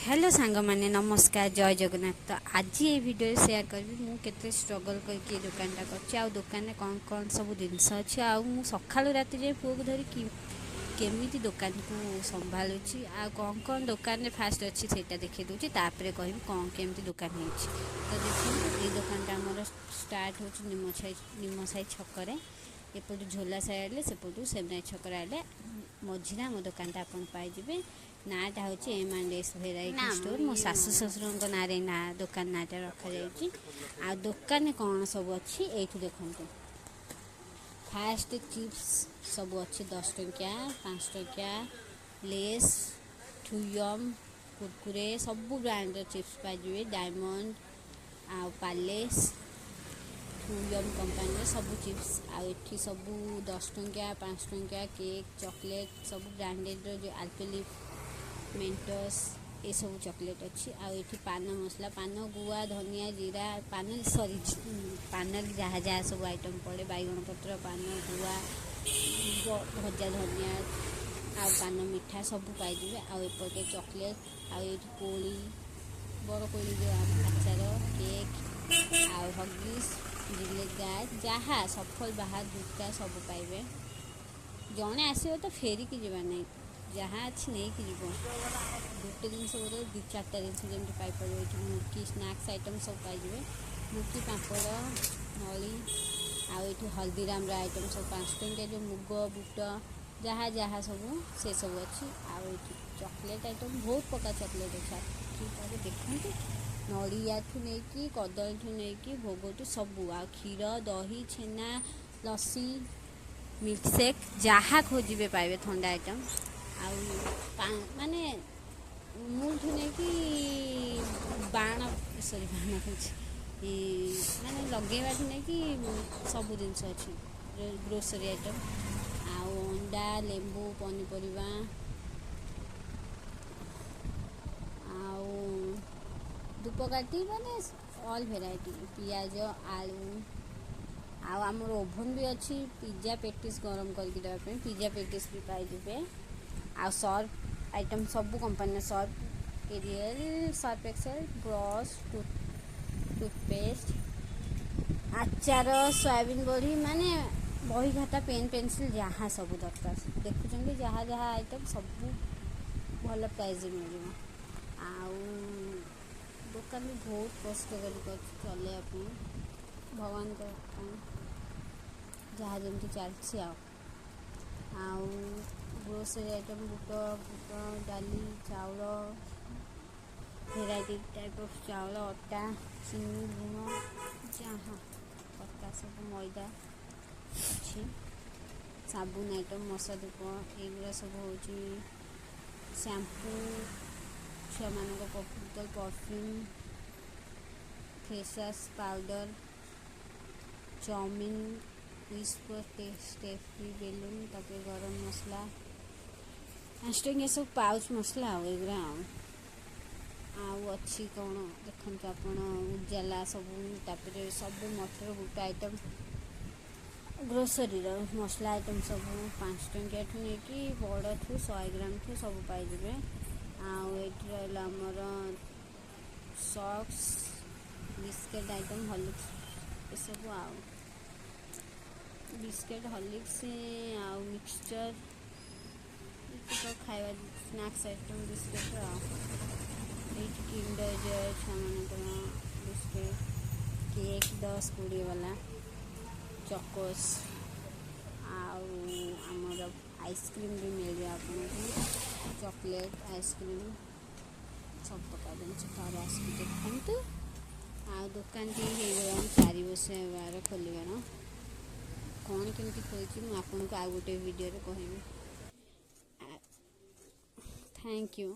Hello ସାଙ୍ଗମାନେ, ନମସ୍କାର, ଜୟ ଜଗନ୍ନାଥ। ତ ଆଜି ଏଇ ଭିଡ଼ିଓରେ ସେୟାର କରିବି ମୁଁ କେତେ ଷ୍ଟ୍ରଗଲ୍ କରିକି ଏ ଦୋକାନଟା କରିଛି ଆଉ ଦୋକାନରେ କ'ଣ କ'ଣ ସବୁ ଜିନିଷ ଅଛି, ଆଉ ମୁଁ ସକାଳୁ ରାତି ଯାଏ ପୁଅକୁ ଧରି କେମିତି ଦୋକାନକୁ ସମ୍ଭାଳୁଛି, ଆଉ କ'ଣ କ'ଣ ଦୋକାନରେ ଫାଷ୍ଟ ଅଛି ସେଇଟା ଦେଖାଇ ଦେଉଛି, ତାପରେ କହିବି କ'ଣ କେମିତି ଦୋକାନ ହେଇଛି। ତ ଦେଖନ୍ତୁ, ଏଇ ଦୋକାନଟା ଆମର ଷ୍ଟାର୍ଟ ହେଉଛି ନିମସାଇ ଛକରେ। ଏପଟୁ ଝୋଲା ସାହି ଆଇଲେ, ସେପଟୁ ସେମନାଇ ଛକରେ ଆଇଲେ ମଝିରେ ଆମ ଦୋକାନଟା ଆପଣ ପାଇଯିବେ। ନାଁଟା ହେଉଛି M and S variety store. ମୋ ଶାଶୁ ଶ୍ୱଶୁରଙ୍କ ନାଁରେ ନାଁ ଦୋକାନ ନାଁଟା ରଖାଯାଇଛି। ଆଉ ଦୋକାନରେ କ'ଣ ସବୁ ଅଛି ଏଇଠୁ ଦେଖନ୍ତୁ। ଫାଷ୍ଟ ଚିପ୍ସ ସବୁ ଅଛି, 10 ଟଙ୍କିଆ, 5 ଟଙ୍କିଆ, ଲେସ୍, ଥୁୟମ୍, କୁରକୁରେ, ସବୁ ବ୍ରାଣ୍ଡର ଚିପ୍ସ ପାଇଯିବେ। ଡାଇମଣ୍ଡ ଆଉ ପାଲେସ୍, ଥୁୟମ୍ କମ୍ପାନୀର ସବୁ ଚିପ୍ସ। ଆଉ ଏଠି ସବୁ 10 ଟଙ୍କିଆ, 5 ଟଙ୍କିଆ କେକ୍, ଚକୋଲେଟ୍, ସବୁ ବ୍ରାଣ୍ଡେଡ଼ର ଯେଉଁ ଆଲପେଲିଫ୍, ମେଣ୍ଟସ୍, ଏସବୁ ଚକୋଲେଟ୍ ଅଛି। ଆଉ ଏଠି ପାନ ମସଲା, ପାନ ଗୁଆ, ଧନିଆ, ଜିରା, ପାନ ସରି ପାନରେ ଯାହା ଯାହା ସବୁ ଆଇଟମ୍ ପଡ଼େ, ବାଇଗଣ ପତ୍ର, ପାନ ଗୁଆ, ଭଜା ଧନିଆ ଆଉ ପାନ ମିଠା ସବୁ ପାଇଯିବେ। ଆଉ ଏପଟେ ଚକୋଲେଟ୍, ଆଉ ଏଇଠି କୋଳି, ବର କୋଳି ଯେଉଁ ଆଚାର, କେକ୍ ଆଉ ହଗିସ୍, ଜିଲେଟ୍ ଗାର୍ଡ଼, ଯାହା ସଫଲ ବାହାର ଜୁତା ସବୁ ପାଇବେ। ଜଣେ ଆସିବ ତ ଫେରିକି ଯିବା ନାହିଁ, ଯାହା ଅଛି ନେଇକି ଯିବ। ଗୋଟେ ଜିନିଷ ବୋଧେ 2 4ଟା ଜିନିଷ ଯେମିତି ପାଇପାରିବେ। ଏଠି ମୁଡ଼କି, ସ୍ନାକ୍ସ ଆଇଟମ୍ ସବୁ ପାଇଯିବେ, ମୁଡ଼କି, ପାମ୍ପଡ଼, ନଳି। ଆଉ ଏଠି ହଳଦୀରାମର ଆଇଟମ୍ ସବୁ, 5 ଟଙ୍କିଆ ଯେଉଁ ମୁଗ, ବୁଟ, ଯାହା ଯାହା ସବୁ ସେସବୁ ଅଛି। ଆଉ ଏଠି ଚକୋଲେଟ୍ ଆଇଟମ୍, ବହୁତ ପ୍ରକାର ଚକୋଲେଟ୍ ଅଛି, ଆପଣ ଦେଖନ୍ତୁ। ନଡ଼ିଆଠୁ ନେଇକି କଦଳୀଠୁ ନେଇକି ଭୋଗଠୁ ସବୁ, ଆଉ କ୍ଷୀର, ଦହି, ଛେନା, ଲସି, ମିଲ୍କସେକ୍, ଯାହା ଖୋଜିବେ ପାଇବେ। ଥଣ୍ଡା ଆଇଟମ୍ ଆଉ ମାନେ ମୁଲଠୁ ନେଇକି ବାଣ, ସରି ବାଣ କହୁଛି, ମାନେ ଲଗେଇବାଠୁ ନେଇକି ସବୁ ଜିନିଷ ଅଛି, ଗ୍ରୋସରୀ ଆଇଟମ୍। ଆଉ ଅଣ୍ଡା, ଲେମ୍ବୁ, ପନିପରିବା ଆଉ ଧୂପକାଠି, ମାନେ ଅଲ୍ ଭେରାଇଟି, ପିଆଜ, ଆଳୁ। ଆଉ ଆମର ଓଭନ୍ ବି ଅଛି ପିଜା ପେଟିସ୍ ଗରମ କରିକି ଦେବା ପାଇଁ, ପିଜା ପେଟିସ୍ ବି ପାଇଯିବେ। ଆଉ ସର୍ଫ ଆଇଟମ୍, ସବୁ କମ୍ପାନୀର Surf, Ariel, Surf Excel, brush, toothpaste, ଆଚାର, ସୋୟାବିନ୍ ବଢ଼ି, ମାନେ ବହି ଖାତା, ପେନ୍ ପେନସିଲ୍, ଯାହା ସବୁ ଦରକାର ଦେଖୁଛନ୍ତି, ଯାହା ଯାହା ଆଇଟମ୍ ସବୁ ଭଲ ପ୍ରାଇସ୍ରେ ମିଳିବ। ଆଉ ଦୋକାନ ବି ବହୁତ କଷ୍ଟ କରିକି ଅଛି ଚଲେଇବା ପାଇଁ, ଭଗବାନଙ୍କ ପାଇଁ ଯାହା ଯେମିତି ଚାଲିଛି। ଆଉ ଗ୍ରୋସରୀ ଆଇଟମ୍, ବୁଟ ଡାଲି, ଚାଉଳ, ଭେରାଇଟି ଟାଇପ୍ ଅଫ୍ ଚାଉଳ, ଅଟା, ଚିନି, ଲୁଣ, ଯାହା ଦରକାର ସବୁ, ମଇଦା ଅଛି। ସାବୁନ ଆଇଟମ୍, ମଶା ଧୂପ, ଏଇଗୁଡ଼ା ସବୁ ହେଉଛି, ଶ୍ୟାମ୍ପୁ, ଛୁଆମାନଙ୍କ ବୋତଲ, perfume, face wash, powder, chowmein, Whisper ଟେଫି balloon, ତାପରେ ଗରମ ମସଲା, 5 ଟଙ୍କିଆ ସବୁ ପାଉଚ୍ ମସଲା ଆଉ ଏଗୁଡ଼ା। ଆଉ ଅଛି କ'ଣ ଦେଖନ୍ତୁ ଆପଣ, ଉଜାଲା ସବୁ, ତାପରେ ସବୁ ମଟର ବୁଟ ଆଇଟମ୍, ଗ୍ରୋସରୀର ମସଲା ଆଇଟମ୍ ସବୁ 5 ଟଙ୍କିଆଠୁ ନେଇକି ବଡ଼ଠୁ 100 ଗ୍ରାମଠୁ ସବୁ ପାଇଯିବେ। ଆଉ ଏଇଠି ରହିଲା ଆମର ସକ୍ସ, ବିସ୍କେଟ୍ ଆଇଟମ୍, ହର୍ଲିକ୍ସ ଏସବୁ, ଆଉ ବିସ୍କେଟ୍, ହର୍ଲିକ୍ସ ଆଉ ମିକ୍ସଚର୍, ଏତିକ ଖାଇବା ସ୍ନାକ୍ସ ଆଇଟମ୍, ବିସ୍କେଟ୍। ଆଉ ଏଇଠି କିଣ୍ଡର ଜୟ ଛୁଆମାନଙ୍କର ବିସ୍କେଟ୍, କେକ୍ 10 20 ବାଲା, ଚକୋସ୍, ଆଉ ଆମର ଆଇସ୍କ୍ରିମ୍ ବି ମିଳିବ ଆପଣଙ୍କୁ, ଚକୋଲେଟ୍ ଆଇସ୍କ୍ରିମ୍, ସବୁ ପ୍ରକାର ଜିନିଷ ଥରେ ଆସିକି ଦେଖନ୍ତୁ। ଆଉ ଦୋକାନଟି ହେଇଗଲାଣି 4 ବର୍ଷ ହେବାର ଖୋଲିବାର। କ'ଣ କେମିତି ଖୋଲିଛି ମୁଁ ଆପଣଙ୍କୁ ଆଉ ଗୋଟେ ଭିଡ଼ିଓରେ କହିବି। Thank you.